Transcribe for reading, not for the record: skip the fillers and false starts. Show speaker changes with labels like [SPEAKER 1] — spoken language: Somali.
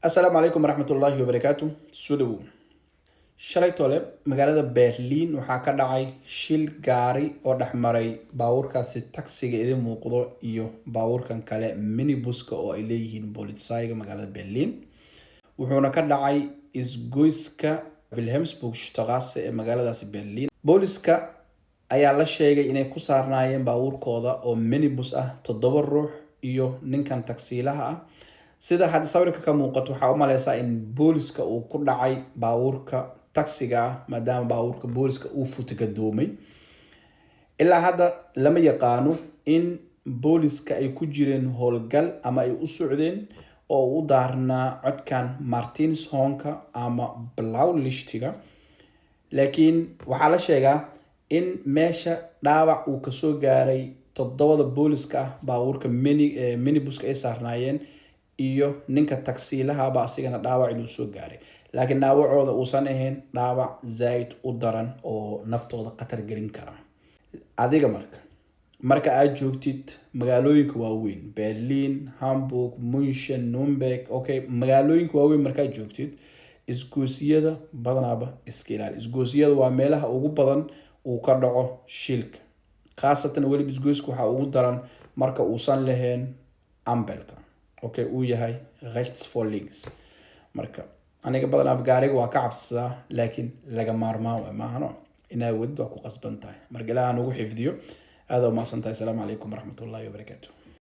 [SPEAKER 1] Asalaamu calaykum waraxmatullaahi wabarakaatu. Soo dhawow. Shalay tole magaalada Berliin waxaa ka dhacay shil gaari oo dhexmaray baabuurkaasi taksiga idin muuqdo iyo baabuurkan kale minibuska oo ay leeyihiin Polizeiga magaalada Berliin. Wuxuuna ka dhacay isgoyska Wilhelmsburg Strasse ee magaaladaasi Berliin. Booliska ayaa la sheegay inay ku saarnaayeen baabuurkooda oo minibus ah toddoba ruux iyo ninkan taksiilaha ah. Sida hadda sawirka ka muuqato, waxaa u maleysaa in booliska uu ku dhacay baabuurka taksiga ah, maadaama baabuurka booliska uu futagadoomay. Ilaa hadda lama yaqaano in booliska ay ku jireen howlgal ama ay u socdeen oo u daarnaa codkan Martinshornka ama Blaulichtiga, laakiin waxaa la sheegaa in meesha dhaawac uu kasoo gaaray toddobada booliska ah baabuurka minibuska ay saarnaayeen iyo ninka taksiilahaba asigana dhaawac inuu soo gaaray, laakiin dhaawacooda uusan ahayn dhaawac zaaid u daran oo naftooda khatar gelin kara. Adiga marka aad joogtid magaalooyinka waaweyn, Berlin, Hamburg, München, Nuremberg, okay, magaalooyinka waaweyn markaad joogtid, isgoosiyada badanaaba iska ilaali. Isgoosiyada waa meelaha ugu badan uu ka dhaco shilka, khaasatan weliba isgoyska waxaa ugu daran marka uusan lahayn Ampelka, okay, uu yahay rechts vor links. Marka aniga badanaaba gaariga waa ka cabsadaa, laakiin laga maarmaan waay maahano, inaa wadid waa ku qasban tahay. Marka Ilaah nugu xifdiyo. Aada umahadsan tahay. Asalaamu calaykum waraxmatullaahi wabarakaatu.